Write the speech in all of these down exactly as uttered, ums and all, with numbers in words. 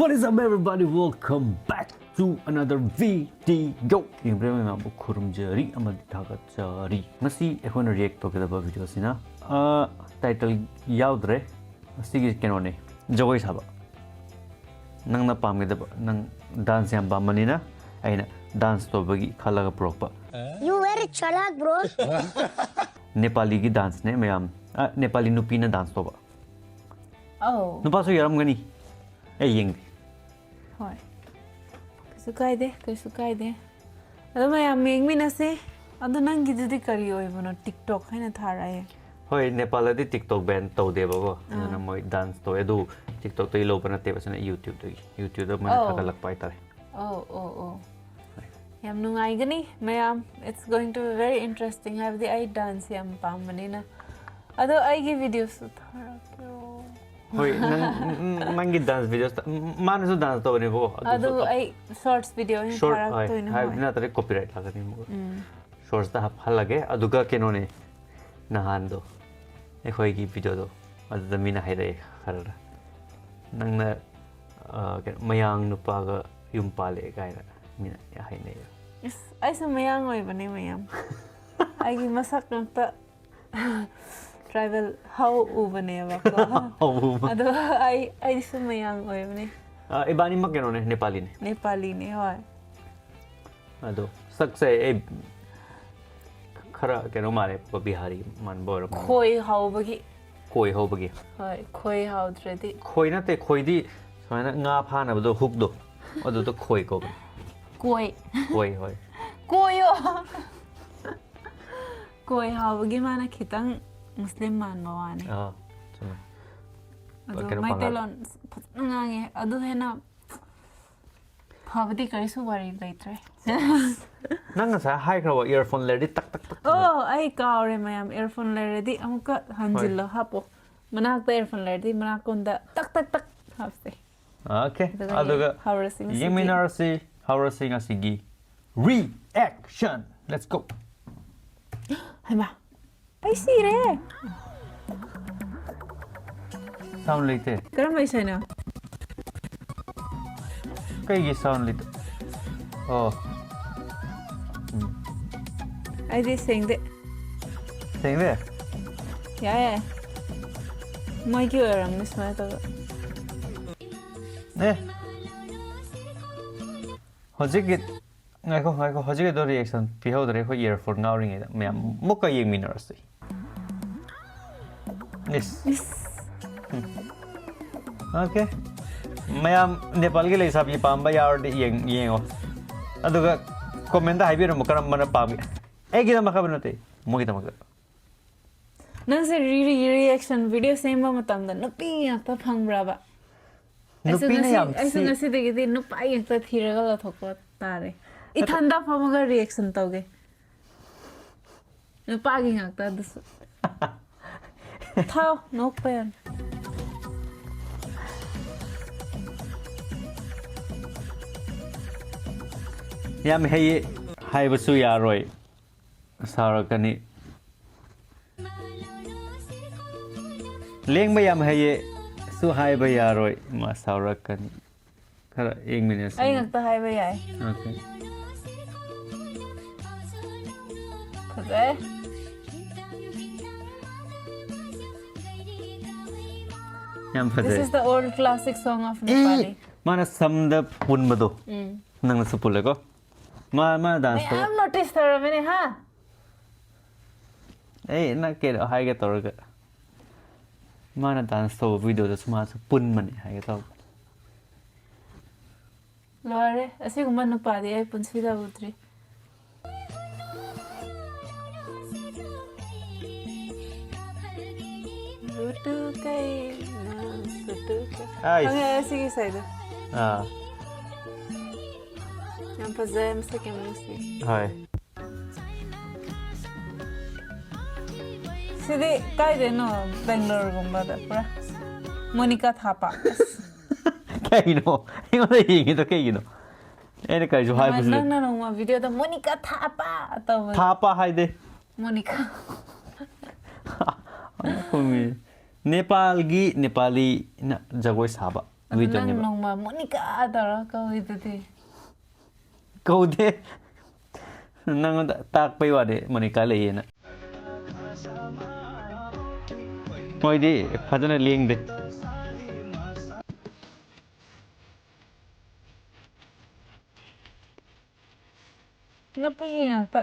What is up, everybody? Welcome back to another video. ꯌꯦꯡꯕꯤꯔꯕ ꯃꯌꯥꯝꯕꯨ ꯈꯨꯔꯨꯝꯖꯔꯤ ꯑꯃꯗꯤ ꯊꯥꯒꯠꯆꯔꯤ꯫ ꯉꯁꯤ ꯑꯩꯈꯣꯏꯅ react ꯇꯧꯒꯗꯕ video ꯑꯁꯤꯅ title ꯌꯥꯎꯗ꯭ꯔꯦ꯫ ꯑꯁꯤꯒꯤ ꯀꯩꯅꯣꯅꯦ, ꯖꯒꯣꯏ ꯁꯥꯕ꯫ ꯅꯪꯅ ꯄꯥꯝꯒꯗꯕ, ꯅꯪ dance ꯌꯥꯝ ꯄꯥꯝꯕꯅꯤꯅ ꯑꯩꯅ dance ꯇꯧꯕꯒꯤ ꯈꯜꯂꯒ ꯄꯨꯔꯛꯄ꯫ You very chalak, bro. ꯅꯦꯄꯥꯂꯤꯒꯤ danceꯅꯦ ꯃꯌꯥꯝ꯫ ꯑ, ꯅꯦꯄꯥꯂꯤ ꯅꯨꯄꯤꯅ dance ꯇꯧꯕ꯫ ꯑꯧ ꯅꯨꯄꯥꯁꯨ ꯌꯥꯎꯔꯝꯒꯅꯤ, ꯑꯩ ꯌꯦꯡꯗꯦ꯫ ꯍꯣꯏ꯫ ꯀꯩꯁꯨ ꯀꯥꯏꯗꯦ, ꯀꯩꯁꯨ ꯀꯥꯏꯗꯦ꯫ ꯑꯗꯣ ꯃꯌꯥꯝ ꯌꯦꯡꯃꯤꯟꯅꯁꯦ꯫ ꯑꯗꯣ ꯅꯪꯒꯤꯗꯨꯗꯤ ꯀꯔꯤ ꯑꯣꯏꯕꯅꯣ? TikTok ꯍꯥꯏꯅ ꯊꯥꯔꯛꯑꯦ꯫ ꯍꯣꯏ, ꯅꯦꯄꯥꯜꯗꯗꯤ TikTok ban ꯇꯧꯗꯦꯕꯀꯣ, ꯑꯗꯨꯅ ꯃꯣꯏ dance ꯇꯧꯋꯦ꯫ ꯑꯗꯨ TikTokꯇꯒꯤ ꯂꯧꯕ ꯅꯠꯇꯦꯕ, ꯁꯤꯅ YouTubeꯇꯒꯤ, YouTubeꯇ ꯃꯣꯏꯅ ꯑꯧ꯫ ꯊꯥꯒꯠꯂꯛꯄ ꯍꯥꯏꯇꯥꯔꯦ꯫ ꯑꯧ ꯑꯧ ꯑꯧ꯫ ꯌꯥꯝ ꯅꯨꯡꯉꯥꯏꯒꯅꯤ ꯃꯌꯥꯝ꯫ It's going to be very interesting. ꯍꯥꯏꯕꯗꯤ ꯑꯩ dance ꯌꯥꯝ ꯄꯥꯝꯕꯅꯤꯅ꯫ ꯑꯗꯣ ꯑꯩꯒꯤ videoꯁꯨ ꯊꯥꯔꯛꯀꯦꯔꯣ? ꯍꯣꯏ, ꯅꯪ, ꯅꯪꯒꯤ dance videos ꯇ-, ꯃꯥꯅꯁꯨ dance ꯇꯧꯕꯅꯦꯕꯀꯣ, ꯑꯗꯨ ꯑꯩ shorts video ꯑꯣꯏꯅ short, ꯍꯣꯏ, ꯊꯥꯔꯛꯇꯣꯏꯅꯦ꯫ ꯍꯥꯏꯕꯗꯤ ꯍꯣꯏ꯫ ꯅꯠꯇ꯭ꯔꯗꯤ copyright ꯂꯥꯛꯀꯅꯤ ꯑꯃꯨꯛ꯫ ꯎꯝ꯫ Shortsꯇ ꯍꯥꯞꯍꯜꯂꯒꯦ꯫ ꯑꯗꯨꯒ ꯀꯩꯅꯣꯅꯦ, ꯅꯍꯥꯟꯗꯣ ꯑꯩꯈꯣꯏꯒꯤ videoꯗꯣ, ꯑꯗꯨꯗ ꯃꯤꯅ ꯍꯥꯏꯔꯛꯑꯦ ꯈꯔ, ꯅꯪꯅ, ꯑ, ꯀꯩꯅꯣ, ꯃꯌꯥꯡ ꯅꯨꯄꯥꯒ ꯌꯨꯝ ꯄꯥꯜꯂꯦ ꯀꯥꯏꯅ ꯃꯤꯅ ꯍꯥꯏꯅꯩꯌꯦ꯫ ꯏꯁ, ꯑꯩꯁꯨ ꯃꯌꯥꯡ ꯑꯣꯏꯕꯅꯦ ꯃꯌꯥꯝ꯫ ꯑꯩꯒꯤ ꯃꯁꯛ ꯉꯥꯛꯇ tribal ꯍꯧ ꯎꯕꯅꯦꯕꯀꯣ꯫ ꯍꯧ ꯎꯕ꯫ ꯑꯗꯣ ꯑꯩ, ꯑꯩꯁꯨ ꯃꯌꯥꯡ ꯑꯣꯏꯕꯅꯦ꯫ ꯑ, ꯏꯕꯥꯅꯤꯃꯛ ꯀꯩꯅꯣꯅꯦ, ꯅꯦꯄꯥꯂꯤꯅꯦ꯫ ꯅꯦꯄꯥꯂꯤꯅꯦ, ꯍꯣꯏ꯫ ꯑꯗꯣ ꯁꯛꯁꯦ ꯑꯩ ꯈꯔ ꯀꯩꯅꯣ ꯃꯥꯜꯂꯦ, ꯕꯤꯍꯥꯔꯤ ꯃꯥꯟꯕ ꯑꯣꯏꯔꯝꯃꯦ꯫ ꯈꯣꯏ ꯍꯧꯕꯒꯤ꯫ ꯈꯣꯏ ꯍꯧꯕꯒꯤ꯫ ꯍꯣꯏ, ꯈꯣꯏ ꯍꯧꯗ꯭ꯔꯗꯤ꯫ ꯈꯣꯏ ꯅꯠꯇꯦ, ꯈꯣꯏꯗꯤ ꯁꯨꯃꯥꯏꯅ ꯉꯥ ꯐꯥꯅꯕꯗꯣ, hookꯗꯣ, ꯑꯗꯨꯗꯣ ꯈꯣꯏ ꯀꯧꯕꯅꯦ꯫ ꯀꯣꯏ꯫ ꯈꯣꯏ, ꯍꯣꯏ꯫ ꯀꯣꯏꯌꯣ꯫ ꯀꯣꯏ ꯍꯧꯕꯒꯤ ꯃꯥꯅ ꯈꯤꯇꯪ ꯃꯨꯁꯂꯤꯝ ꯃꯥꯟꯕ ꯋꯥꯅꯤ꯫ ꯑꯥ, ꯆꯨꯝꯃꯦ꯫ ꯑꯗꯣ ꯀꯩꯅꯣ, ꯃꯩꯇꯩꯂꯣꯟ ꯐꯖꯅ ꯉꯥꯡꯉꯦ꯫ ꯑꯗꯨ ꯍꯦꯟꯅ ꯐꯕꯗꯤ ꯀꯔꯤꯁꯨ ꯋꯥꯔꯤ ꯂꯩꯇ꯭ꯔꯦ꯫ ꯅꯪ ꯉꯁꯥꯏ ꯍꯥꯏꯈ꯭ꯔꯕ, earphone ꯂꯩꯔꯗꯤ ꯇꯛ ꯇꯛ ꯇꯛ ꯇꯛ꯫ ꯑꯣ, ꯑꯩ ꯀꯥꯎꯔꯦ ꯃꯌꯥꯝ꯫ Earphone ꯂꯩꯔꯗꯤ ꯑꯃꯨꯛꯀ ꯍꯟꯖꯤꯜꯂꯣ ꯍꯥꯞꯄꯣ꯫ ꯃꯅꯥꯛꯇ earphone ꯂꯩꯔꯗꯤ ꯃꯅꯥꯀꯣꯟꯗ ꯇꯛ ꯇꯛ ꯇꯛ ꯍꯥꯞꯁꯦ꯫ Okay, ꯑꯗꯨꯒ ꯑꯗꯨꯒ ꯍꯧꯔꯁꯤ ꯉꯁꯤꯗꯤ꯫ ꯌꯦꯡꯃꯤꯟꯅꯔꯁꯤ, ꯍꯧꯔꯁꯤ ꯉꯁꯤꯒꯤ reaction. Let's go. ꯍꯩꯃꯥ, ꯑꯩ ꯁꯤꯔꯦ꯫ Sound ꯂꯩꯇꯦ꯫ ꯀꯔꯝꯕ ꯏꯁꯩꯅꯣ? ꯀꯩꯒꯤ ꯁꯥꯎꯟ ꯂꯩꯇ? ꯑꯣ꯫ ꯎꯝ꯫ ꯑꯩꯗꯤ ꯁꯦꯡꯗꯦ꯫ ꯁꯦꯡꯗꯦ? ꯌꯥꯏꯌꯦ꯫ ꯃꯣꯏꯒꯤ ꯑꯣꯏꯔꯝꯅꯤ ꯁꯨꯃꯥꯏꯅ ꯇꯧꯕ꯫ ꯑꯦ꯫ ꯍꯧꯖꯤꯛꯀꯤ, ꯉꯥꯏꯈꯣ, ꯉꯥꯏꯈꯣ, ꯍꯧꯖꯤꯛꯀꯤꯗꯣ ꯔꯤꯌꯦꯛꯁꯟ ꯄꯤꯍꯧꯗ꯭ꯔꯦ, ꯑꯩꯈꯣꯏ ꯏꯌꯥꯔꯐꯣꯟ ꯉꯥꯎꯔꯤꯉꯩꯗ꯫ ꯃꯌꯥꯝ ꯑꯃꯨꯛꯀ ꯌꯦꯡꯃꯤꯟꯅꯔꯁꯤ꯫ ꯏꯁ꯫ ꯏꯁ꯫ ꯎꯝ꯫ ꯑꯣꯀꯦ꯫ ꯃꯌꯥꯝ ꯅꯦꯄꯥꯜꯒꯤ ꯂꯩꯁꯥꯕꯤ ꯄꯥꯝꯕ ꯌꯥꯎꯔꯗꯤ ꯌꯦꯡ-, ꯌꯦꯡꯉꯣ꯫ ꯑꯗꯨꯒ ꯀꯣꯃꯦꯟꯗ ꯍꯥꯏꯕꯤꯔꯝꯃꯣ ꯀꯔꯝꯕꯅ ꯄꯥꯝꯒꯦ꯫ ꯑꯩꯒꯤꯗꯃꯛ ꯍꯥꯏꯕ ꯅꯠꯇꯦ, ꯃꯣꯏꯒꯤꯗꯃꯛꯇ꯫ ꯅꯪꯁꯦ ꯔꯤ-, ꯔꯤ-, ꯔꯤꯌꯦꯛꯁꯟ ꯚꯤꯗꯤꯑꯣ ꯁꯦꯝꯕ ꯃꯇꯝꯗ ꯅꯨꯄꯤ ꯉꯥꯛꯇ ꯐꯪꯕ꯭ꯔꯕ? ꯑꯩꯁꯨ ꯅꯨꯄꯤꯅ ꯉꯁꯤ-, ꯌꯥꯝ ꯑꯩꯁꯨ ꯁꯤ- ꯉꯁꯤꯗꯒꯤꯗꯤ ꯅꯨꯄꯥ ꯉꯥꯛꯇ ꯊꯤꯔꯒ ꯂꯧꯊꯣꯛꯄ ꯇꯥꯔꯦ꯫ ꯅꯠꯇꯦ꯫ ꯏꯊꯟꯗ ꯐꯝꯃꯒ ꯔꯤꯌꯦꯛꯁꯟ ꯇꯧꯒꯦ꯫ ꯅꯨꯄꯥꯒꯤ ꯉꯥꯛꯇ ꯑꯗꯨꯁꯨ꯫ ꯊꯥꯎ, ꯅꯣꯛꯄ ꯌꯥꯝ꯫ ꯌꯥꯝ ꯍꯩꯌꯦ ꯍꯥꯏꯕꯁꯨ ꯌꯥꯔꯣꯏ꯫ ꯁꯥꯎꯔꯛꯀꯅꯤ꯫ ꯂꯦꯡꯕ ꯌꯥꯝ ꯍꯩꯌꯦ ꯁꯨ ꯍꯥꯏꯕ ꯌꯥꯔꯣꯏ, ꯃꯥ ꯁꯥꯎꯔꯛꯀꯅꯤ꯫ ꯈꯔ ꯌꯦꯡꯃꯤꯟꯅꯁꯤ꯫ ꯑꯩ ꯉꯥꯛꯇ ꯍꯥꯏꯕ ꯌꯥꯏ꯫ ꯑꯣꯀꯦ꯫ ꯐꯖꯩ꯫ ꯌꯥꯝ ꯐꯖꯩ꯫ This is the old classic song of Nepali. ꯃꯥꯅ ꯁꯝꯗ ꯄꯨꯟꯕꯗꯣ꯫ ꯎꯝ꯫ ꯅꯪꯅꯁꯨ ꯄꯨꯜꯂꯦꯀꯣ꯫ ꯃꯥ, ꯃꯥ ꯗꯥꯟꯁ ꯇꯧꯕ꯫ ꯃꯌꯥꯝ ꯅꯣꯇꯤꯁ ꯇꯧꯔꯝꯃꯤꯅꯦ, ꯍꯥ? ꯑꯩ ꯅꯪ ꯀꯩꯅꯣ ꯍꯥꯏꯒꯦ ꯇꯧꯔꯒ꯫ ꯃꯥꯅ ꯗꯥꯟꯁ ꯇꯧꯕ ꯚꯤꯗꯤꯑꯣꯗꯁꯨ ꯃꯥꯁꯨ ꯄꯨꯟꯕꯅꯦ ꯍꯥꯏꯒꯦ ꯇꯧꯕ꯫ ꯂꯣꯏꯔꯦ꯫ ꯑꯁꯤꯒꯨꯝꯕ ꯅꯨꯄꯥꯗꯤ ꯑꯩ ꯄꯨꯟꯁꯤꯗ ꯎꯗ꯭ꯔꯤ꯫ ꯂꯨꯇꯨ ꯀꯩꯅ, ꯂꯨꯇꯨ ꯀꯩ-, ꯑꯥꯏꯁ꯫ ꯈꯪꯉꯦ, ꯑꯁꯤꯒꯤ ꯏꯁꯩꯗꯣ꯫ ꯑꯥ꯫ ꯌꯥꯝ ꯐꯖꯩ, ꯃꯁꯛ ꯌꯥꯝ ꯅꯨꯡꯁꯤ꯫ ꯍꯣꯏ꯫ ꯁꯤꯗꯤ ꯀꯥꯏꯗꯩꯅꯣ? ꯕꯦꯡꯒ꯭ꯂꯣꯔꯒꯨꯝꯕꯗ ꯄꯨꯔꯥ꯫ ꯃꯣꯅꯤꯀꯥ ꯊꯥꯄꯥ꯫ ꯀꯩꯅꯣ? ꯑꯩꯉꯣꯟꯗ ꯌꯦꯡꯉꯤꯗꯣ ꯀꯩꯒꯤꯅꯣ? ꯑꯩꯅ ꯀꯔꯤꯁꯨ ꯍꯥꯏꯕꯁꯨ ꯅꯠꯇꯦ꯫ ꯅꯪꯅ ꯅꯣꯡꯃ ꯚꯤꯗꯤꯑꯣꯗ "ꯃꯣꯅꯤꯀꯥ ꯊꯥꯄꯥ" ꯇꯧꯕꯗꯣ꯫ ꯊꯥꯄꯥ ꯍꯥꯏꯗꯦ꯫ ꯃꯣꯅꯤꯀꯥ꯫ ꯈꯪꯉꯦ꯫ ꯅꯦꯄꯥꯜꯒꯤ, ꯅꯦꯄꯥꯂꯤꯅ ꯖꯒꯣꯏ ꯁꯥꯕ꯫ ꯑꯗꯨ ꯅꯪ ꯅꯣꯡꯃ ꯃꯣꯅꯤꯀꯥ ꯇꯧꯔꯒ ꯀꯧꯏꯗꯨꯗꯤ꯫ ꯀꯧꯗꯦ꯫ ꯅꯪꯉꯣꯟꯗ ꯇꯥꯛꯄꯩ ꯋꯥꯅꯤ ꯃꯣꯅꯤꯀꯥ ꯂꯩꯌꯦꯅ꯫ ꯃꯣꯏꯗꯤ ꯐꯖꯅ ꯂꯦꯡꯗꯦ꯫ ꯅꯨꯄꯤꯒꯤ ꯉꯥꯛꯇ꯫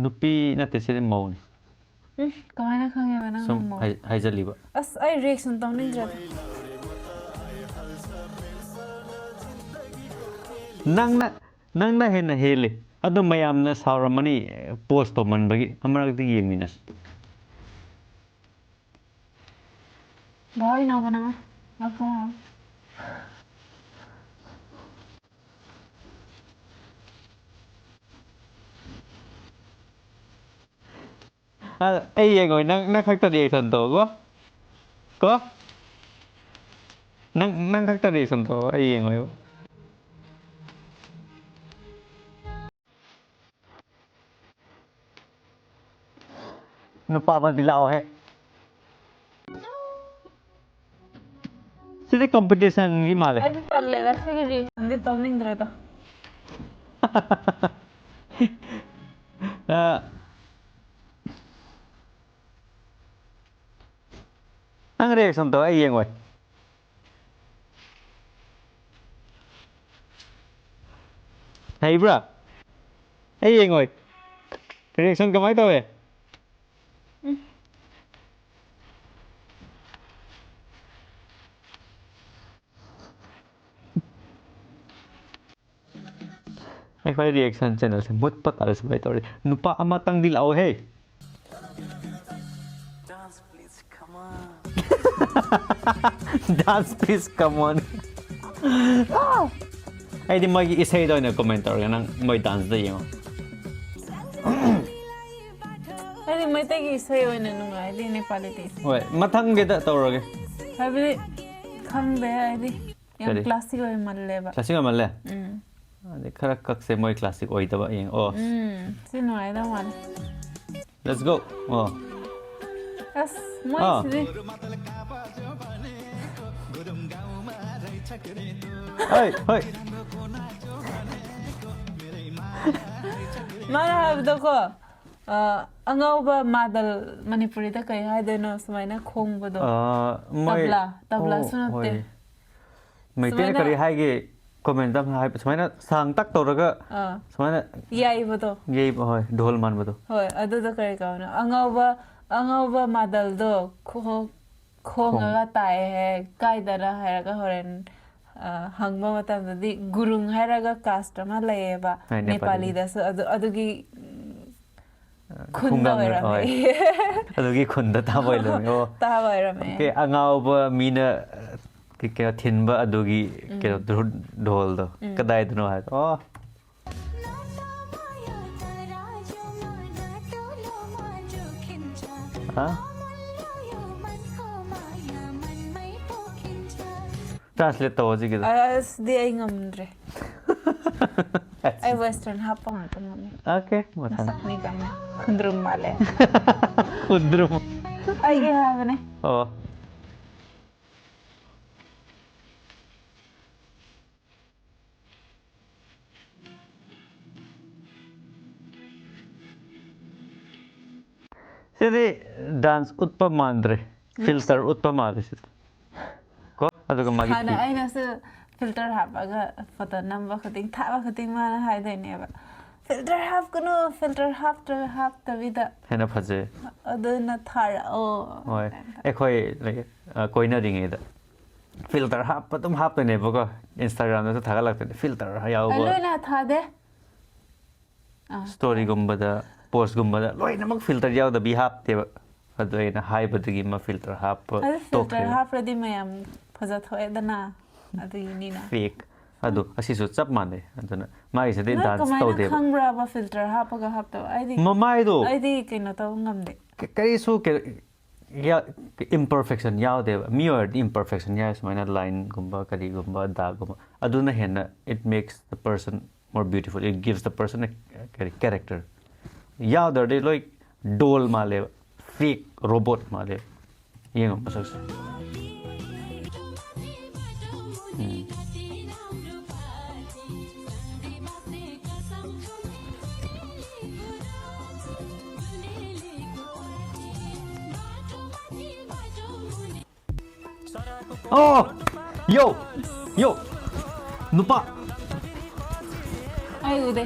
ꯅꯨꯄꯤ ꯅꯠꯇꯦ, ꯁꯤꯗꯤ ꯃꯧꯅꯤ꯫ ꯎꯝ, ꯀꯃꯥꯏꯅ ꯈꯪꯉꯦꯕ ꯅꯪꯅ ꯁꯨꯝ ꯃꯧ? ꯍꯥꯏ-, ꯍꯥꯏꯖꯜꯂꯤꯕ꯫ ꯑꯁ, ꯑꯩ reaction ꯇꯧꯅꯤꯡꯗ꯭ꯔꯦꯗ꯫ ꯅꯪꯅ, ꯅꯪꯅ ꯍꯦꯟꯅ ꯍꯦꯜꯂꯤ꯫ ꯑꯗꯣ ꯃꯌꯥꯝꯅ ꯁꯥꯎꯔꯝꯃꯅꯤ, post ꯇꯧꯃꯟꯕꯒꯤ꯫ ꯑꯃꯔꯛꯇꯤ ꯌꯦꯡꯃꯤꯟꯅꯁꯤ꯫ ꯚꯥꯏ, ꯅꯥꯎꯕ ꯅꯪ ꯂꯥꯛꯄ ꯉꯥꯏ꯫ ꯑ, ꯑꯩ ꯌꯦꯡꯉꯣꯏ, ꯅꯪ, ꯅꯪ ꯈꯛꯇ reaction ꯇꯧ ꯀꯣ꯫ ꯀꯣ? ꯅꯪ, ꯅꯪ ꯈꯛꯇ reaction ꯇꯧ, ꯑꯩ ꯌꯦꯡꯉꯣꯏꯕ꯫ ꯅꯨꯄꯥ ꯑꯃꯗꯤ ꯂꯥꯛꯑꯣꯍꯦ꯫ ꯁꯤꯗꯤ competition ꯒꯤ ꯃꯥꯜꯂꯦ꯫ ꯑꯩꯗꯤ ꯇꯜꯂꯦꯗ, ꯁꯤꯒꯤ reaction ꯗꯤ ꯇꯧꯅꯤꯡꯗ꯭ꯔꯦꯗ꯫ ꯑ, ꯅꯪ reaction ꯇꯧ, ꯑꯩ ꯌꯦꯡꯉꯣꯏ꯫ ꯍꯩꯕ꯭ꯔꯥ? ꯑꯩ ꯌꯦꯡꯉꯣꯏ꯫ Reaction ꯀꯃꯥꯏ ꯇꯧꯋꯦ? ꯎꯝ꯫ ꯑꯩꯈꯣꯏ reaction channel ꯁꯦ ꯃꯨꯠꯄ ꯇꯥꯔꯦ ꯁꯨꯃꯥꯏꯅ ꯇꯧꯔꯗꯤ꯫ ꯅꯨꯄꯥ ꯑꯃꯇꯪꯗꯤ ꯂꯥꯛꯑꯣꯍꯦ꯫ Dance, please, come on. Dance, please, come on. ꯑꯩꯗꯤ ꯃꯣꯏꯒꯤ ꯏꯁꯩꯗ ꯑꯣꯏꯅ comment ꯇꯧꯔꯒꯦ, ꯅꯪ ꯃꯣꯏ dance ꯗ ꯌꯦꯡꯉꯣ꯫ ꯑꯩꯗꯤ ꯃꯩꯇꯩꯒꯤ ꯏꯁꯩ ꯑꯣꯏꯅ ꯅꯨꯡꯉꯥꯏ, ꯑꯩꯗꯤ ꯅꯦꯄꯥꯂꯤꯗꯤ꯫ ꯍꯣꯏ, ꯃꯊꯪꯒꯤꯗ ꯇꯧꯔꯒꯦ꯫ ꯍꯥꯏꯕꯗꯤ, ꯈꯪꯗꯦ, ꯑꯩꯗꯤ ꯌꯥꯝ ꯀꯔꯤ? Classic ꯑꯣꯏꯃꯜꯂꯦꯕ꯫ Classic ꯑꯣꯏꯃꯜꯂꯦ? ꯎꯝ꯫ ꯑꯗꯩ ꯈꯔ ꯀꯛꯁꯦ, ꯃꯣꯏ classic ꯑꯣꯏꯗꯕ ꯌꯦꯡ-, ꯑꯣ꯫ ꯎꯝ, ꯁꯤ ꯅꯨꯡꯉꯥꯏꯗꯧ ꯃꯥꯜꯂꯦ꯫ Let's go. ꯑꯣ꯫ ꯑꯁ, ꯑꯥ꯫ ꯃꯣꯏꯁꯤꯗꯤ꯫ ꯍꯣꯏ, ꯍꯣꯏ꯫ ꯃꯥꯅ ꯍꯥꯏꯕꯗꯀꯣ, ꯑ, ꯑꯉꯥꯎꯕ ꯃꯥꯗꯜ, ꯃꯅꯤꯄꯨꯔꯤꯗ ꯀꯩ ꯍꯥꯏꯗꯣꯏꯅꯣ ꯁꯨꯃꯥꯏꯅ ꯈꯣꯡꯕꯗꯣ? ꯑ, ꯃꯣꯏ, ꯇꯕ꯭ꯂꯥ, ꯇꯕ꯭ꯂꯥꯁꯨ ꯑꯣ, ꯅꯠꯇꯦ꯫ ꯍꯣꯏ꯫ ꯃꯩꯇꯩꯅ ꯁꯨꯃꯥꯏꯅ ꯀꯔꯤ ꯍꯥꯏꯒꯦ? ꯀꯣꯃꯦꯟꯗ ꯑꯃ ꯍꯥꯏꯕ, ꯁꯨꯃꯥꯏꯅ ꯁꯥꯡ ꯇꯛ ꯇꯧꯔꯒ ꯑꯥ꯫ ꯁꯨꯃꯥꯏꯅ ꯌꯩꯕꯗꯣ꯫ ꯌꯩꯕ, ꯍꯣꯏ, ꯙꯣꯜ ꯃꯥꯟꯕꯗꯣ꯫ ꯍꯣꯏ, ꯑꯗꯨꯗꯣ ꯀꯔꯤ ꯀꯧꯅꯣ? ꯑꯉꯥꯎꯕ, ꯑꯉꯥꯎꯕ ꯃꯥꯗꯜꯗꯣ ꯈꯣ-, ꯈꯣꯡꯉꯒ ꯈꯣꯡ-, ꯇꯥꯛꯑꯦ ꯍꯥꯏ, ꯀꯥꯏꯗꯅ ꯍꯥꯏꯔꯒ ꯍꯣꯔꯦꯟ, ꯑ, ꯍꯪꯕ ꯃꯇꯝꯗꯗꯤ ꯒꯨꯔꯨꯡ ꯍꯥꯏꯔꯒ ꯀꯥꯁ ꯑꯃ ꯂꯩꯌꯦꯕ꯫ ꯍꯣꯏ, ꯅꯦꯄꯥꯂꯤꯗ꯫ ꯅꯦꯄꯥꯂꯤꯗꯁꯨ ꯑꯗꯨ, ꯑꯗꯨꯒꯤ, ꯎꯝ, ꯑ, ꯈꯨꯟꯗ ꯈꯨꯡꯒꯪ, ꯑꯣꯏꯔꯝꯃꯦ꯫ ꯍꯣꯏ꯫ ꯑꯗꯨꯒꯤ ꯈꯨꯟꯗ ꯇꯥꯕ ꯑꯣꯏꯔꯝꯃꯦ꯫ ꯑꯣ꯫ ꯇꯥꯕ ꯑꯣꯏꯔꯝꯃꯦ꯫ ꯑꯣꯀꯦ, ꯑꯉꯥꯎꯕ ꯃꯤꯅ, ꯑ, ꯀꯩ-, ꯀꯩꯅꯣ ꯊꯤꯟꯕ ꯑꯗꯨꯒꯤ ꯎꯝ꯫ ꯀꯩꯅꯣ ꯙꯨ-, ꯙꯣꯜꯗꯣ ꯎꯝ꯫ ꯀꯗꯥꯏꯗꯅꯣ ꯍꯥꯏꯕ꯫ ꯑꯣ꯫ ꯍꯥ? Translate ꯇꯧ ꯍꯧꯖꯤꯛꯀꯤꯗꯣ꯫ ꯑꯁꯗꯤ ꯑꯩ ꯉꯝꯗ꯭ꯔꯦ꯫ ꯑꯩ western ꯍꯥꯞꯄ ꯉꯥꯛꯇ ꯉꯝꯃꯦ꯫ ꯑꯣꯀꯦ, ꯃꯊꯪ꯫ ꯃꯁꯛꯅꯤ ꯀꯥꯏꯅ꯫ ꯈꯨꯟꯗ꯭ꯔꯨꯝ ꯃꯥꯜꯂꯦ꯫ ꯈꯨꯟꯗ꯭ꯔꯨꯝ꯫ ꯑꯩꯒꯤ ꯍꯥꯏꯕꯅꯦ꯫ ꯑꯣ꯫ ꯁꯤꯗꯤ dance ꯎꯠꯄ ꯃꯥꯟꯗ꯭ꯔꯦ, filter ꯎꯠꯄ ꯃꯥꯜꯂꯦ ꯁꯤꯗꯤ꯫ ꯀꯣ? ꯑꯗꯨꯒ ꯃꯥꯒꯤ ꯍꯥꯟꯅ ꯐꯤ- ꯑꯩꯅꯁꯨ filter ꯍꯥꯞꯄꯒ photo ꯅꯝꯕ ꯈꯨꯗꯤꯡ, ꯊꯥꯕ ꯈꯨꯗꯤꯡ ꯃꯥꯅ ꯍꯥꯏꯗꯣꯏꯅꯦꯕ, "Filter ꯍꯥꯞꯀꯅꯨ, filter ꯍꯥꯞꯇ꯭ꯔ-, ꯍꯥꯞꯇꯕꯤꯗ ꯍꯦꯟꯅ ꯐꯖꯩ꯫ ꯑꯗꯨꯅ ꯊꯥꯔꯛꯑꯣ", ꯍꯣꯏ꯫ ꯀꯥꯏꯅ꯫ ꯑꯩꯈꯣꯏ, like, ꯑ, ꯀꯣꯏꯅꯔꯤꯉꯩꯗ filter ꯍꯥꯞꯄ ꯑꯗꯨꯝ ꯍꯥꯞꯇꯣꯏꯅꯦꯕꯀꯣ, Instagram-ꯗꯁꯨ ꯊꯥꯒꯠꯂꯛꯇꯣꯏꯅꯦ, filter ꯌꯥꯎꯕ꯫ ꯑꯩ ꯂꯣꯏꯅ ꯊꯥꯗꯦ꯫ ꯑꯥ꯫ Story-ꯒꯨꯝꯕꯗ, post-ꯀꯨꯝꯕꯗ ꯂꯣꯏꯅꯃꯛ filter ꯌꯥꯎꯗꯕꯤ ꯍꯥꯞꯇꯦꯕ꯫ ꯑꯗꯣ ꯑꯩꯅ ꯍꯥꯏꯕꯗꯒꯤ ꯃꯥ filter ꯍꯥꯞꯄ ꯑꯗꯨ filter ꯇꯣꯛꯈ꯭ꯔꯦꯕ꯫ ꯍꯥꯞꯄ꯭ꯔꯗꯤ ꯃꯌꯥꯝ ꯐꯖꯊꯣꯛꯑꯦꯗꯅ, ꯑꯗꯨꯒꯤꯅꯤꯅ꯫ Fake꯫ ꯑꯗꯣ ꯑꯁꯤꯁꯨ ꯆꯞ ꯃꯥꯟꯅꯩ꯫ ꯑꯗꯨꯅ ꯃꯥꯒꯤꯁꯤꯗꯤ ꯅꯣꯏ dance ꯀꯃꯥꯏꯅ ꯇꯧꯗꯦꯕ꯫ ꯈꯪꯕ꯭ꯔꯕ filter ꯍꯥꯞꯄꯒ ꯍꯥꯞꯇꯕ? ꯑꯩꯗꯤ, ꯃꯃꯥꯏꯗꯣ ꯑꯩꯗꯤ ꯀꯩꯅꯣ ꯇꯧꯕ ꯉꯝꯗꯦ꯫ ꯀ-, ꯀꯔꯤꯁꯨ ꯀ-, ꯌꯥ-, imperfection ꯌꯥꯎꯗꯦꯕ꯫ ꯃꯤ ꯑꯣꯏꯔꯗꯤ imperfection ꯌꯥꯎ, ꯁꯨꯃꯥꯏꯅ line-ꯒꯨꯝꯕ, ꯀꯔꯤꯒꯨꯝꯕ, dark-ꯒꯨꯝꯕ꯫ ꯑꯗꯨꯅ ꯍꯦꯟꯅ it makes the person more beautiful, it gives the person a, ꯀꯔꯤ, character꯫ ꯌꯥꯎꯗ꯭ꯔꯗꯤ ꯂꯣꯏ doll ꯃꯥꯜꯂꯦꯕ꯫ ꯄꯦꯛ ꯔꯣꯕꯣꯠ ꯃꯥꯜꯂꯦ꯫ ꯌꯦꯡꯉꯣ ꯃꯁꯛꯁꯦ꯫ ꯎꯝ꯫ ꯑꯣ! ꯌꯣ! ꯌꯣ! ꯅꯨꯄꯥ! ꯑꯩ ꯎꯗꯦ꯫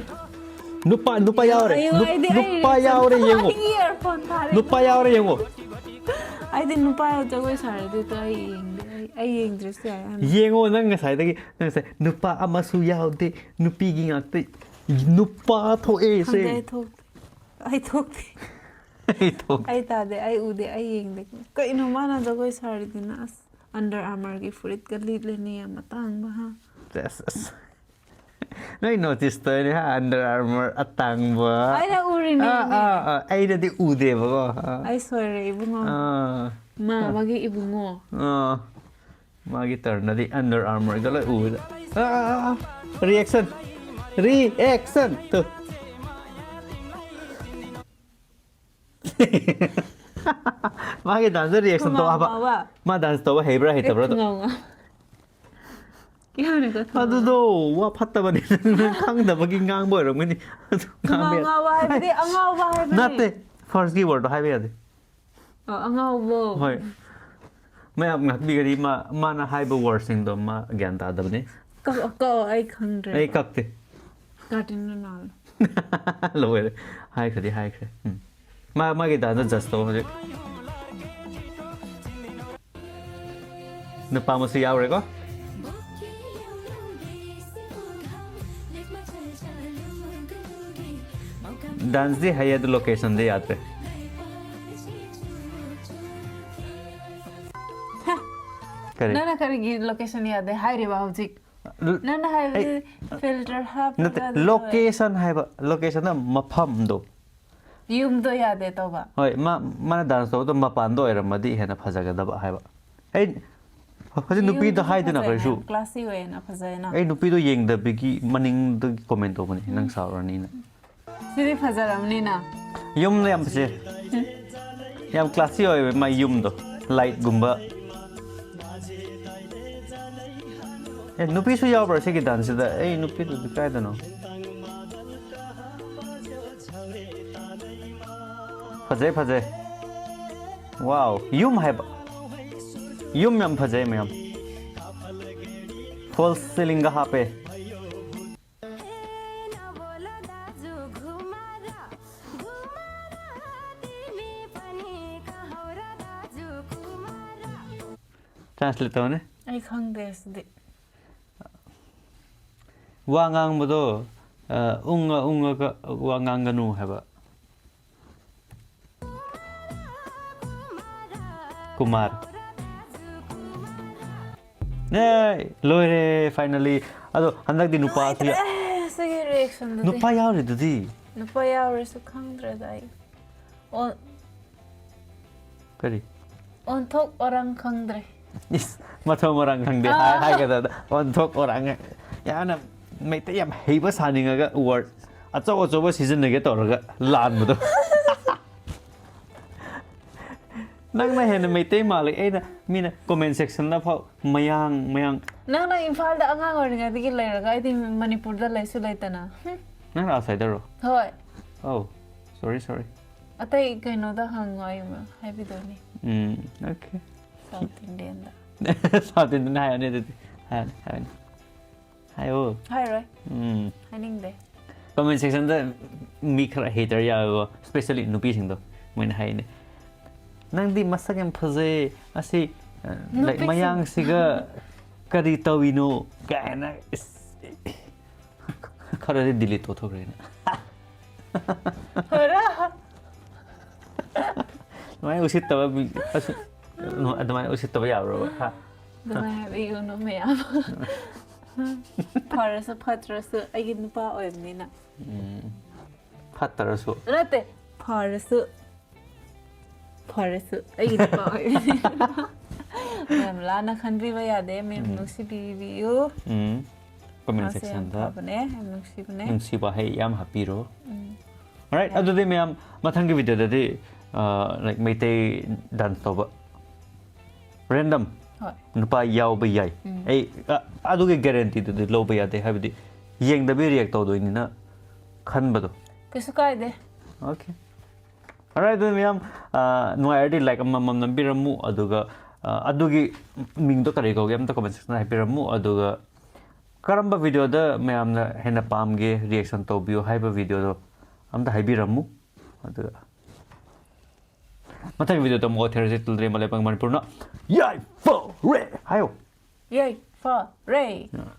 ꯅꯨꯄꯥ, ꯅꯨꯄꯥ ꯌꯥꯎꯔꯦ꯫ ꯑꯩ ꯎ-, ꯅꯨꯞ-, ꯑꯩꯗꯤ ꯑꯩ ꯅꯨꯄꯥ ꯌꯥꯎꯔꯦ, ꯌꯦꯡꯉꯣ꯫ ꯑꯩ earphone ꯊꯥꯔꯦ꯫ ꯅꯨꯄꯥ ꯌꯥꯎꯔꯦ, ꯌꯦꯡꯉꯣ꯫ ꯑꯩꯗꯤ ꯅꯨꯄꯥ ꯖꯒꯣꯏ ꯁꯥꯔꯗꯤ ꯑꯩ ꯌꯦꯡꯗꯦ꯫ ꯑꯩ, ꯑꯩ ꯌꯦꯡꯗ꯭ꯔꯁꯨ ꯌꯥꯏ ꯍꯥꯏꯅ꯫ ꯌꯦꯡꯉꯣ, ꯅꯪ ꯉꯁꯥꯏꯗꯒꯤ, ꯅꯪ ꯉꯁꯥꯏ, "ꯅꯨꯄꯥ ꯑꯃꯁꯨ ꯌꯥꯎꯗꯦ, ꯅꯨꯄꯤꯒꯤ ꯉꯥꯛꯇ, ꯅꯨꯄꯥ ꯊꯣꯛꯑꯦ ꯁꯦ"꯫ ꯈꯪꯗꯦ, ꯑꯩ ꯊꯣꯛꯇꯦ꯫ ꯑꯩ ꯊꯣꯛꯇꯦ꯫ ꯑꯩ ꯊꯣꯛꯇꯦ꯫ ꯑꯩ ꯇꯥꯗꯦ, ꯑꯩ ꯎꯗꯦ, ꯑꯩ ꯌꯦꯡꯗꯦ꯫ ꯀꯩꯅꯣ ꯃꯥꯅ ꯖꯒꯣꯏ ꯁꯥꯔꯤꯗꯨꯅ? ꯑꯁ, Under Armourꯒꯤ ꯐꯨꯔꯤꯠꯀ ꯂꯤꯠꯂꯦꯅꯦ, ꯌꯥꯝ ꯑꯇꯥꯡꯕ, ꯍꯥ? ꯑꯁ, ꯑꯁ꯫ ꯅꯣꯏ notice ꯇꯧꯔꯤꯅꯦ, ꯍꯥ? Under Armour ꯑꯇꯥꯡꯕ꯫ ꯑꯩꯅ ꯎꯔꯤꯅꯦ, ꯑꯥ, ꯑꯩꯅ꯫ ꯑꯥ, ꯑꯥ, ꯑꯩꯅꯗꯤ ꯎꯗꯦꯕꯀꯣ꯫ ꯑꯥ꯫ ꯑꯩ ꯁꯣꯏꯔꯦ, ꯏꯕꯨꯡꯉꯣ꯫ ꯑꯥ꯫ ꯃꯥ, ꯑꯥ꯫ ꯃꯥꯒꯤ ꯏꯕꯨꯡꯉꯣ꯫ ꯑꯥ꯫ ꯃꯥꯒꯤ turnꯗꯗꯤ Under Armourꯒ ꯂꯣꯏ ꯎꯕꯗ꯫ ꯑꯥ, ꯑꯥ, ꯑꯥ, ꯑꯥ꯫ Reaction꯫ Reaction꯫ ꯇꯨ꯫ ꯃꯥꯒꯤ danceꯗ reaction ꯇꯧ ꯍꯥꯏꯕ꯫ ꯈꯨꯉꯥꯎ ꯉꯥꯎꯕ꯫ ꯃꯥ dance ꯇꯧꯕ ꯍꯩꯕ꯭ꯔꯥ ꯑꯦ, ꯍꯩꯇꯕ꯭ꯔꯥꯗꯣ꯫ ꯈꯨꯉꯥꯎ ꯉꯥꯎ-, ꯀꯌꯥꯅꯦ ꯀꯣ ꯈꯨꯉꯥꯎ ꯑꯗꯨꯗꯣ ꯉꯥꯎ-, ꯋꯥ ꯐꯠꯇꯕꯅꯤ꯫ ꯅꯪ ꯈꯪꯗꯕꯒꯤ ꯉꯥꯡꯕ ꯑꯣꯏꯔꯝꯒꯅꯤ꯫ ꯑꯗꯨ ꯉꯥꯡꯕ ꯈꯨꯉꯥꯎ ꯌꯥꯗꯦ꯫ ꯉꯥꯎꯕ ꯍꯥꯏꯕꯗꯤ ꯑꯉꯥꯎꯕ ꯍꯥꯏꯕꯅꯤ꯫ ꯅꯠꯇꯦ꯫ Firstꯀꯤ wordꯗꯣ ꯍꯥꯏꯕ ꯌꯥꯗꯦ꯫ ꯑꯣ, ꯑꯉꯥꯎꯕ꯫ ꯍꯣꯏ꯫ ꯃꯌꯥꯝ ꯉꯥꯛꯄꯤꯒꯅꯤ꯫ ꯃꯥ, ꯃꯥꯅ ꯍꯥꯏꯕ wordꯁꯤꯡꯗꯣ ꯃꯥ ꯒ꯭ꯌꯥꯟ ꯇꯥꯗꯕꯅꯤ꯫ ꯀꯛ-, ꯀꯛꯑꯣ, ꯑꯩ ꯈꯪꯗ꯭ꯔꯦ꯫ ꯑꯩ ꯀꯛꯇꯦ꯫ Cristiano Ronaldo꯫ ꯂꯣꯏꯔꯦ꯫ ꯍꯥꯏꯈ꯭ꯔꯗꯤ ꯍꯥꯏꯈ꯭ꯔꯦ꯫ ꯎꯝ꯫ ꯃꯥ, ꯃꯥꯒꯤ danceꯗ judge ꯇꯧ ꯍꯧꯖꯤꯛ꯫ ꯅꯨꯄꯥ ꯑꯃꯁꯨ ꯌꯥꯎꯔꯦꯀꯣ꯫ Danceꯗꯤ ꯍꯩꯌꯦ, ꯑꯗꯨ locationꯗꯤ ꯌꯥꯗ꯭ꯔꯦ꯫ ꯍꯥ꯫ ꯀꯔꯤ? ꯅꯪꯅ ꯀꯔꯤꯒꯤ location ꯌꯥꯗꯦ ꯍꯥꯏꯔꯤꯕ ꯍꯧꯖꯤꯛ? ꯅꯪꯅ ꯍꯥꯏꯕꯗꯤ ꯑꯩ filter ꯍꯥꯞꯄꯒ ꯅꯠꯇꯦ, ꯑꯗꯨ location ꯍꯥꯏꯕ, locationꯅ ꯃꯐꯝꯗꯣ꯫ ꯌꯨꯝꯗꯣ ꯌꯥꯗꯦ ꯇꯧꯕ꯫ ꯍꯣꯏ, ꯃꯥ, ꯃꯥꯅ dance ꯇꯧꯕꯗꯣ ꯃꯄꯥꯟꯗ ꯑꯣꯏꯔꯝꯃꯗꯤ ꯍꯦꯟꯅ ꯐꯖꯒꯗꯕ ꯍꯥꯏꯕ꯫ ꯑꯩ ꯍꯧꯖꯤꯛ ꯅꯨꯄꯤꯗ ꯌꯨꯝꯗꯁꯨ ꯍꯥꯏꯗꯅ ꯐꯖꯩꯅ, ꯀꯩꯁꯨ꯫ Classy ꯑꯣꯏꯌꯦꯅ, ꯐꯖꯩꯅ꯫ ꯑꯩ ꯅꯨꯄꯤꯗꯣ ꯌꯦꯡꯗꯕꯒꯤ ꯃꯅꯤꯡꯗꯒꯤ comment ꯇꯧꯕꯅꯦ, ꯅꯪ ꯁꯥꯎꯔꯅꯤꯅ꯫ ꯁꯤꯗꯤ ꯐꯖꯔꯝꯅꯤꯅ꯫ ꯌꯨꯝꯗ ꯌꯥꯝ ꯐꯖꯩ꯫ ꯌꯥꯝ classy ꯑꯣꯏꯕ ꯃꯥꯏ ꯌꯨꯝꯗꯣ, ꯂꯥꯏꯠꯀꯨꯝꯕ꯫ ꯑꯦ, ꯅꯨꯄꯤꯁꯨ ꯌꯥꯎꯕ꯭ꯔꯥ ꯁꯤꯒꯤ ꯗꯥꯟꯁꯁꯤꯗ? ꯑꯩ ꯅꯨꯄꯤꯗꯨꯗꯤ ꯀꯥꯏꯗꯅꯣ? ꯐꯖꯩ, ꯐꯖꯩ꯫ Wow, ꯌꯨꯝ ꯍꯥꯏꯕ꯫ ꯌꯨꯝ ꯌꯥꯝ ꯐꯖꯩ ꯃꯌꯥꯝ꯫ False ceilingꯒ ꯍꯥꯞꯄꯦ꯫ Translate ꯇꯧꯅꯦ꯫ ꯑꯩ ꯈꯪꯗꯦ ꯁꯤꯗꯤ꯫ ꯋꯥ ꯉꯥꯡꯕꯗꯣ, ꯑ, ꯎꯪꯉ ꯎꯪꯉꯒ ꯋꯥ ꯉꯥꯡꯒꯅꯨ ꯍꯥꯏꯕ꯫ ꯀꯨꯃꯥꯔ꯫ ꯑꯦ, ꯂꯣꯏꯔꯦ, finally꯫ ꯑꯗꯣ ꯍꯟꯗꯛꯇꯤ ꯅꯨꯄꯥꯁꯨ ꯌꯥ-, ꯅꯨꯡꯉꯥꯏꯇ꯭ꯔꯦ, ꯁꯤꯒꯤ reactionꯗꯨꯗꯤ꯫ ꯅꯨꯄꯥ ꯌꯥꯎꯔꯤꯗꯨꯗꯤ꯫ ꯅꯨꯄꯥ ꯌꯥꯎꯔꯁꯨ ꯈꯪꯗ꯭ꯔꯦꯗ ꯑꯩ꯫ ꯑꯣ꯫ ꯀꯔꯤ? ꯑꯣꯟꯊꯣꯛ ꯑꯣꯔꯥꯡ ꯈꯪꯗ꯭ꯔꯦ꯫ ꯏꯁ, ꯃꯊꯣꯡ ꯃꯔꯥꯡ ꯈꯪꯗꯦ꯫ ꯑꯥ꯫ ꯍꯥꯏ-, ꯍꯥꯏꯒꯗꯕꯗ ꯑꯣꯟꯊꯣꯛ ꯑꯣꯔꯥꯡ꯫ ꯌꯥꯝꯅ ꯃꯩꯇꯩ ꯌꯥꯝ ꯍꯩꯕ ꯁꯥꯅꯤꯡꯉꯒ word ꯑꯆꯧ ꯑꯆꯧꯕ ꯁꯤꯖꯤꯟꯅꯒꯦ ꯇꯧꯔꯒ ꯂꯥꯟꯕꯗꯣ꯫ ꯅꯪꯅ ꯍꯦꯟꯅ ꯃꯩꯇꯩ ꯃꯥꯜꯂꯤ꯫ ꯑꯩꯅ, ꯃꯤꯅ comment sectionꯗ ꯐꯥꯎ ꯃꯌꯥꯡ, ꯃꯌꯥꯡ꯫ ꯅꯪꯅ ꯏꯝꯐꯥꯜꯗ ꯑꯉꯥꯡ ꯑꯣꯏꯔꯤꯉꯩꯗꯒꯤ ꯂꯩꯔꯒ ꯑꯩꯗꯤ ꯃꯅꯤꯄꯨꯔꯗ ꯂꯩꯁꯨ ꯂꯩꯇꯅ꯫ ꯍꯨꯝ꯫ ꯅꯪꯅ outsiderꯔꯣ? ꯍꯣꯏ꯫ Oh, sorry, sorry꯫ ꯑꯇꯩ ꯀꯩꯅꯣꯗ ꯍꯪꯉꯣ, ꯑꯩ ꯍꯥꯏꯕꯤꯗꯣꯏꯅꯤ꯫ ꯎꯝ, okay꯫ South Indianꯗ꯫ South Indian ꯍꯥꯏꯌꯣꯅꯦ ꯑꯗꯨꯗꯤ꯫ ꯍꯥꯏꯌꯣꯅꯦ, ꯍꯥꯏꯌꯣꯅꯦ꯫ ꯍꯥꯏꯌꯣ꯫ ꯍꯥꯏꯔꯣꯏ꯫ ꯎꯝ꯫ ꯍꯥꯏꯅꯤꯡꯗꯦ꯫ Comment sectionꯗ ꯃꯤ ꯈꯔ hater ꯌꯥꯎꯋꯦꯕ, especially ꯅꯨꯄꯤꯁꯤꯡꯗꯣ꯫ ꯃꯣꯏꯅ ꯍꯥꯏꯅꯦ, "ꯅꯪꯗꯤ ꯃꯁꯛ ꯌꯥꯝ ꯐꯖꯩ, ꯑꯁꯤ, ꯑ, like, ꯅꯨꯄꯤꯁꯤꯡ-" ꯃꯌꯥꯡꯁꯤꯒ ꯀꯔꯤ ꯇꯧꯏꯅꯣ?" ꯀꯥꯏꯅ, ꯏꯁ, ꯈꯔꯗꯤ delete ꯇꯧꯊꯣꯛꯈ꯭ꯔꯦꯅꯦ꯫ ꯍꯣꯏꯔꯥ? ꯑꯗꯨꯃꯥꯏꯅ ꯎꯁꯤꯠꯇꯕ ꯃꯤ-, ꯑꯁꯨ-, ꯑꯗꯨꯃꯥꯏꯅ ꯎꯁꯤꯠꯇꯕ ꯌꯥꯕ꯭ꯔꯕ? ꯍꯥ? ꯑꯗꯨꯃꯥꯏꯅ ꯍꯥꯏꯕꯤꯒꯅꯨ ꯃꯌꯥꯝ꯫ ꯐꯔꯁꯨ ꯐꯠꯇ꯭ꯔꯁꯨ ꯑꯩꯒꯤ ꯅꯨꯄꯥ ꯑꯣꯏꯕꯅꯤꯅ꯫ ꯎꯝ꯫ ꯐꯠꯇ꯭ꯔꯁꯨ꯫ ꯅꯠꯇꯦ, ꯐꯔꯁꯨ꯫ ꯐꯔꯁꯨ ꯑꯩꯒꯤ ꯅꯨꯄꯥ ꯑꯣꯏꯕꯅꯤꯅ꯫ ꯃꯌꯥꯝ ꯂꯥꯟꯅ ꯈꯟꯕꯤꯕ ꯌꯥꯗꯦ, ꯃꯌꯥꯝ ꯎꯝ꯫ ꯅꯨꯡꯁꯤꯕꯤꯕꯤꯌꯨ꯫ ꯎꯝ꯫ Comment ꯃꯥꯁꯦ ꯌꯥꯝ sectionꯗ ꯐꯕꯅꯦ, ꯌꯥꯝ ꯅꯨꯡꯁꯤꯕꯅꯦ꯫ ꯅꯨꯡꯁꯤ ꯋꯥꯍꯩ ꯌꯥꯝ ꯍꯥꯞꯄꯤꯔꯣ꯫ ꯎꯝ꯫ Alright, ꯌꯥꯝ ꯑꯗꯨꯗꯤ ꯃꯌꯥꯝ ꯃꯊꯪꯒꯤ videoꯗꯗꯤ ꯂꯥꯏꯛ ꯃꯩꯇꯩ ꯗꯥꯟꯁ ꯇꯧꯕ ꯔꯦꯟꯗꯝ ꯍꯣꯏ ꯅꯨꯄꯥ ꯌꯥꯎꯕ ꯌꯥꯏ꯫ ꯎꯝ. ꯑꯩ ꯑ- ꯑꯗꯨꯒꯤ ꯒꯦꯔꯦꯟꯇꯤꯗꯨꯗꯤ ꯂꯧꯕ ꯌꯥꯗꯦ, ꯍꯥꯏꯕꯗꯤ ꯌꯦꯡꯗꯕꯤ ꯔꯤꯌꯦꯛ ꯇꯧꯗꯣꯏꯅꯤꯅ ꯈꯟꯕꯗꯣ꯫ ꯀꯩꯁꯨ ꯀꯥꯏꯗꯦ. Okay. Alright, ꯑꯗꯨꯗꯤ ꯃꯌꯥꯝ, ꯑ, ꯅꯨꯡꯉꯥꯏꯔꯗꯤ ꯂꯥꯏꯛ ꯑꯃꯃꯝ ꯅꯝꯕꯤꯔꯝꯃꯨ, ꯑꯗꯨꯒ ꯑ, ꯑꯗꯨꯒꯤ ꯃꯤꯡꯗꯣ ꯀꯔꯤ ꯀꯧꯒꯦ ꯑꯝꯇ ꯀꯣꯃꯦꯟ ꯁꯦꯛꯁꯟꯗ ꯍꯥꯏꯕꯤꯔꯝꯃꯨ꯫ ꯑꯗꯨꯒ ꯀꯔꯝꯕ ꯚꯤꯗꯤꯑꯣꯗ ꯃꯌꯥꯝꯅ ꯍꯦꯟꯅ ꯄꯥꯝꯒꯦ, ꯔꯤꯌꯦꯛꯁꯟ ꯇꯧꯕꯤꯌꯨ ꯍꯥꯏꯕ ꯚꯤꯗꯤꯑꯣꯗꯣ ꯑꯝꯇ ꯍꯥꯏꯕꯤꯔꯝꯃꯨ꯫ ꯑꯗꯨꯒ ꯃꯊꯪꯒꯤ ꯚꯤꯗꯤꯑꯣꯗ ꯑꯃꯨꯛ ꯊꯦꯡꯅꯔꯁꯤ꯫ ꯇꯨꯗ꯭ꯔꯦ ꯃꯂꯩꯄꯥꯛ ꯃꯅꯤꯄꯨꯔꯅ ꯌꯥꯏꯐꯔꯦ ꯍꯥꯏꯌꯣ꯫ ꯌꯥꯏꯐꯔꯦ.